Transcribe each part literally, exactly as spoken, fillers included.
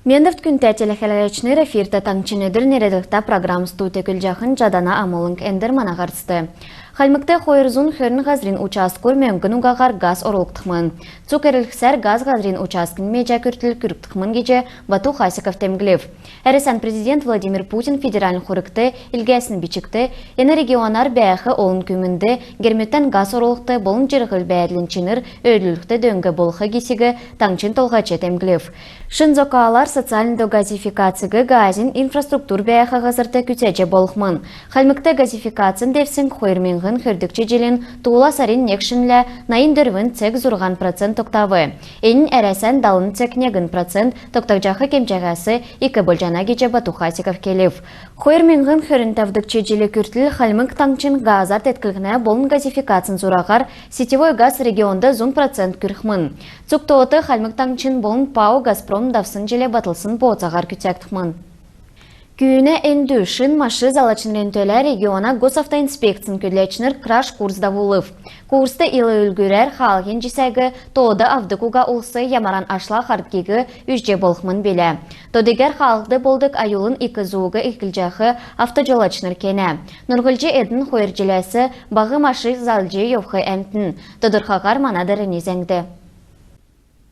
Мендвт, күндтә телехәләчнр! Эфирт «Таңһчин өдр» нерәдлһтә программ. Студьд көдлҗәхнь Җадана Амулң. Эндр мана һарцд. Хальмгт хойр зун хөрн һазрин участкур мөңгн угаһар газ орулгдхмн. Цуг эрлһсәр газ һазрин участкин меҗә күртл күргдхмн гиҗ Бату Хасиков темдглв. Әрәсән президент Владимир Путин Федеральн хургт илгәсн бичгт эн регионар бәәх олн күмнд гермүдтән газ орулхд болн җирһл-бәәдлин чинр өөдлүлхд дөң болх гисиг таңһчин Толһач темдглв. Шин зокалар социальн догазификациг газин инфраструктур бәәх һазрт күцәҗ болхмн. Хальмгт газификацин девсң хойр миңһн хөрдгч җилин туула сарин негнлә найн дөрвн цег зурһан процент тогтав. Эннь Әрәсән далн цег негн процент тогтаҗах кемҗәһәс ик болҗана гиҗ Бату Хасиков келв. Хойр миңһн хөрн тавдгч җил күртл Хальмг Таңһчин газар тетклһнә болн газификацин зураһар сетевой газ регионд зун процент күрхмн. Цуг тоот Хальмг Таңһчин болн ПАО «Газпром» давсн җил батлсн бооцаһар күцәгдхмн. Күүнә эндү шин машин залачнрин төлә региона Госавтоинспекцин көдләчнр краш-курс давулв. Курст ил үлгүрәр хаалһин җисәг тоод авдг уга улс ямаран ашла харһдгиг үзҗ болхмн билә. То-дигәр хаалһд болдг аюлын ик зуг эклҗәх автоҗолачнр кенә. Нурһлҗ эдн хойр җиләс баһ машин залҗ йовх әмтн. Тодрхаһар мана дарани зәңгд.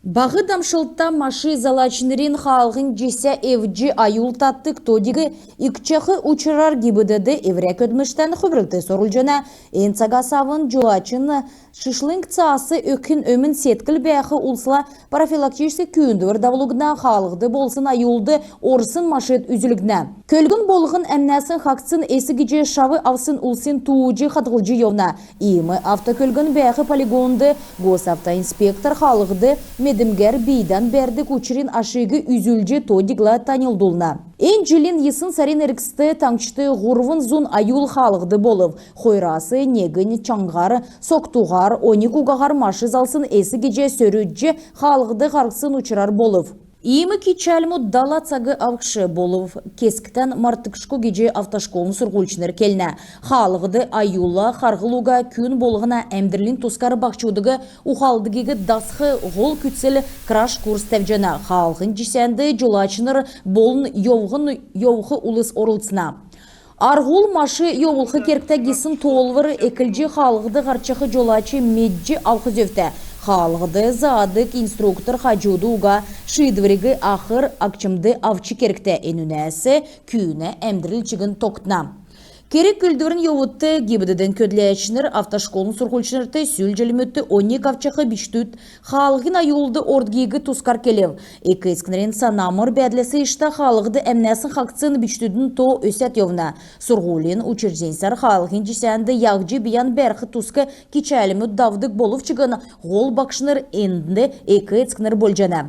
Баһ дамшлтта машин залачнрин хаалһин җисә эвдҗ аюл татдг то-диг икдҗәх учрар ГИБДД эврә көдлмштән хүврлтс орулҗана. Эн цагас авн җолачин шишлң цаас өгхин өмн седкл бәәх улсла профилактическ күүндвр давулгдна. Хаалһд болсн аюлд орсн машид үзүлгднә. Көлгн болһн әмнәсн хаһцсн эс гиҗ шав авсн улсин тууҗ хадһлҗ йовна. Иим автокөлгн бәәх полигонд госавтоинспектор хаалһд медмгәр бийдән бәрдг учрин ашиг үзүлҗ, то-дигла таньлдулна. Эн җилин йисн сарин эргцд таңһчд һурвн зун аюл хаалһд болв. Хойрас негнь чаңһар, согтуһар, оньг угаһар машин залсн эс гиҗ сөрүдҗ хаалһд һарһсн учрар болв. Иим кичәлмүд дала цаг авхш, болв кесгтән мартгдшго гиҗ автошколын сурһульчнр келнә. Хаалһд аюлла харһлго күн болһна әмдрлин тускар баһчудыг ухалдгиг дасх һол күцл краш-курс тәвҗәнә. Хаалһин җисәнд җолачнр болн йовһн йовх улс орлцна. Арһул машин йовулх кергтә гисн тоолвр эклҗ хаалһд һарчах җолач медҗ авх зөвтә. Хаалһд заадг инструктор хаҗуд уга шиидвриг ахр агчмд авч кергтә, энүнәс күүнә әмдрл чигн тогтна. Керг-үүлдврин йовудт ГИБДД-н көдләчнр автошколын сурһульчнрт сүл җилмүдт оньг авчах бичкдүд хаалһин аюлд ордгиг тускар келв. Эк-эцкнрин санамр бәәдләс иштә хаалһд әмнәсн хаһцсн бичкдүдин то өсәд йовна. Сурһулин учрежденьсәр хаалһин җисәнд яһҗ бийән бәрх туск кичәлмүд давдг болв чигн, һол багшнр энд эк-эцкнр болҗана.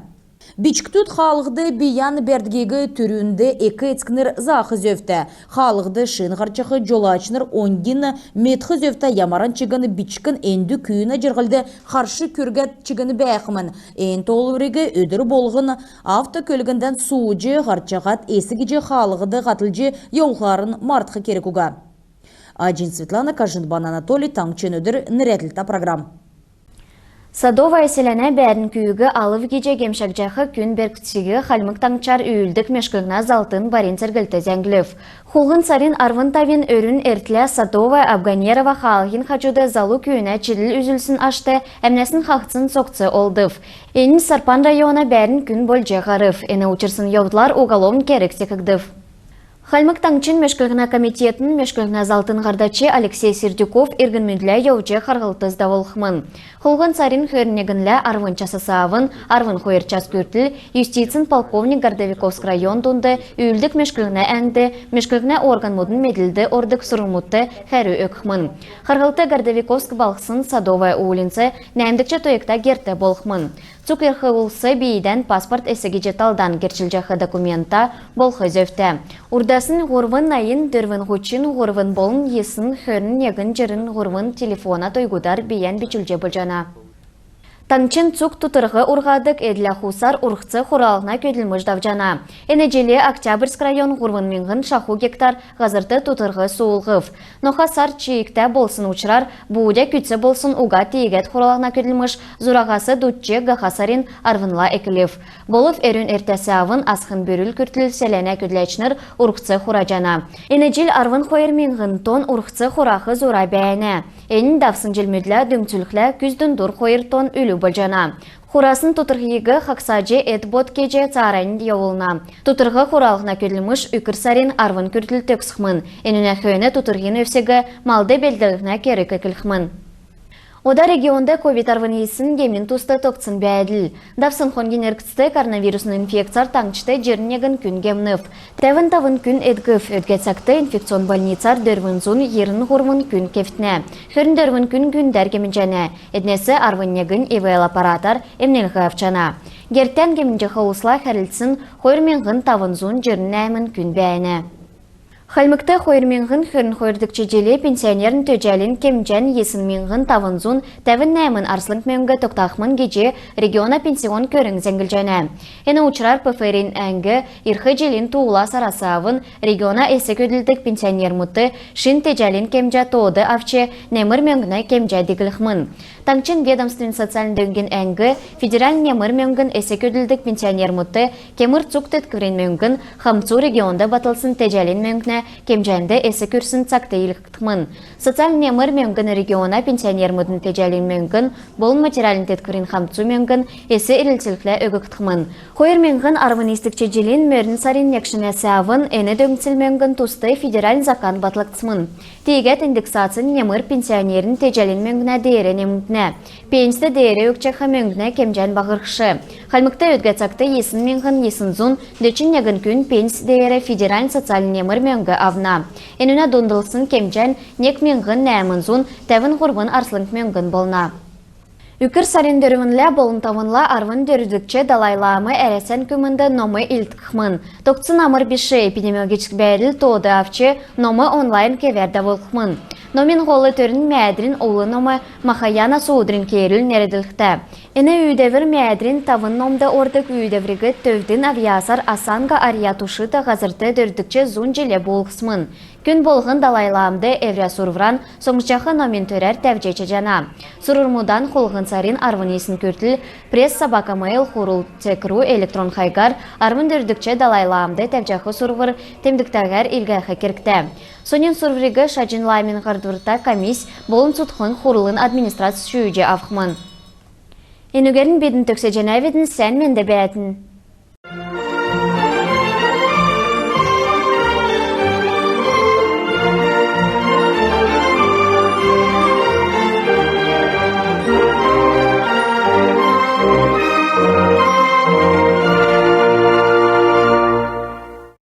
Бичкдүд хаалһд бийән бәрдгиг түрүнд эк-эцкнр заах зөвтә. Хаалһд шин һарчах җолачнр оньдин медх зөвтә. Ямаран чигн бичкн эндү күүнә җирһлд харш күргәд чигн бәәхмн. Эн тоолвриг өдр болһн автокөлгндән сууҗ, һарчаһад эс гиҗ хаалһд һатлҗ йовхарн мартх керг уга. Аҗин Светлана, Кажинбан Анатолий, «Таңһчин өдр» нерәдлтә программ. Садовое селәнә бәәрн күүг алв гиҗ гемшәгдҗәх күн бергдсиг Хальмг Таңһчар үүлддг мөшклһнә залтын барин церглт зәңглв. Хулһн сарин арвн тавин өрүн эртлә Садовое — Абганерово хаалһин хаҗуд залу күүнә чидл үзүлсн ашт әмнәсн хаһцсн цогц олдв. Эннь Сарпан района бәәрн күн болҗ һарв. Эн учрсн йовдлар уголовн керг секгдв. Хальмг Таңһчин мөшклһнә комитетин мөшклһнә залтын һардач Алексей Сердюков иргнмүдлә йовҗ харһлтс давулхмн. Хулһн сарин хөрн негнлә арвн часас авн арвн хойр час күртл юстицин полковник Городовиковск район дунд үүлддг мөшклһнә әңгд, мөшклһнә органмудын медлд ордг сурврмудт хәрү өгхмн. Харһлт Городовиковск балһсн Садовая уульнц нәәмдгч тойгта герт болхмн. Цуг ирх улс бийдән паспорт эс гиҗ талдан герчлҗәх документта болх зөвтә. Урдаснь һурвн найн, дөрвн һучн һурвн болн йисн хөрн негн җирн һурвн телефона тойгудар бийән бичүлҗ болҗана. Таңһчин цуг тутрһ урһадг эдл-ахусар урһц хуралһна көдлмш давҗана. Эн җил Октябрьск район һурвн миңһн шаху гектар һазрт тутрһ суулһв. Ноха сар чиктә болсн учрар буудя күцц болсн уга. Тиигәд хуралһна көдлмш зураһас дуттҗ һаха сарин арвнла эклв. Болв эрүн эртәс авн асхн бүрүл күртл селәнә көдләчнр урһц хураҗана. Эн җил арвн хойр миңһн тонн урһц хурах зура бәәнә. Эннь давсн җилмүдлә дүңцүлхлә күздндүр хойр тонн үлү болҗана. Хурасн тутрһиг хагсаҗ, эд-бод кеҗ, цааранднь йовулна. Тутрһ хуралһна көдлмш үкр сарин арвн күртл төгсхмн. Энүнә хөөн тутрһин өвсиг малд белдлһнә керг эклхмн. Ода регионд ковид арвн йисн гемин туст тогтсн бәәдл. Давсн хонгин эргцд коронавирусн инфекцәр таңһчд җирн негн күн гемнв. Тәвн тавн күн эдгв. Өдгә цагт инфекционн больницар дөрвн зун йирн һурвн күн кевтнә. Хөрн дөрвн күн гүндәр гемнҗәнә. Эднәс арвн негнь ИВЛ аппаратар эмнлһ авчана. Гертән гемнҗәх улсла хәрлцсн хойр миңһн тавн зун җирн нәәмн күн бәәнә. Хальмгт хойр миңһн хөрн хойрдгч җилд пенсионерин теҗәлин кемҗән йисн миңһн тавн зун тәвн нәәмн арслң мөңг тогтахмн гиҗ региона пенсионн көрң зәңглҗәнә. Эн учрар ПФР-ин әңг ирх җилин туула сарас авн региона эс көдлдг пенсионермүдт шин теҗәлин кемҗә тоод авч, немр мөңгнә кемҗә диглхмн. Таңһчин ведомствин социальн дөңгин әңг федеральн немр мөңгн эс көдлдг пенсионермүдт кемр цуг теткврин мөңгн хамцу регионд батлсн теҗәлин мөңгнә кемҗәнд эс күрсн цагт илгәгдхмн. Социальн немр мөңгн региона пенсионермүдин теҗәлин мөңгн болн материальн теткврин хамцу мөңгн эс ирлцүлхлә өггдхмн. Хойр миңһн арвн йисдгч җилин мөрн сарин нег шинәс авн эн дөңцл мөңгн туст федеральн закан батлгдсмн. Тиигәд индексацин немр пенсионерин теҗәлин мөңгнә деер немгднә. Пенсд деер өгчәх мөңгнә кемҗән баһрхш. Хальмгт өдгә цагт йисн миңһн йисн зун дөчн негн күн пенс деер федеральн социальн немр мөңг авна. Энүнә дундлсн кемҗән нег миңһн нәәмн зун тәвн һурвн арслң мөңгн болна. Үкр сарин дөрвнлә болн тавнла арвн дөрвдгч Далай лам Әрәсән күмнд ном илдкхмн. Тогтсн амр биш эпидемиологическ бәәдл тоод авч, ном онлайн кевәр давулхмн. Номин һол төрнь Мәәдрин олн ном Махаяна суудрин кеерүл нерәдлһтә. Эн үүдәвр Мәәдрин тавн номд ордг үүдәвриг төвдин авъясар Асанга Арья Тушита һазрт дөрвдгч зун җилд буулһсмн. Күн болһн Далай ламд эврә сурвран соңсҗах номин төрәр тәвҗ чадҗана. Сурврмудан хулһн сарин арвн йисн күртл пресс собака mail хурл цег ру электрон хайгар арвн дөрвдгч Далай ламд тәвҗәх сурвр темдгтәһәр илгәх кергтә. Соньн сурвриг Шаҗн ламин һардврта комисс болн цутхлң хурлын администрац шүүҗ авхмн. Энүгәрн бидн төгсәҗәнәвидн. Сән менд бәәтн.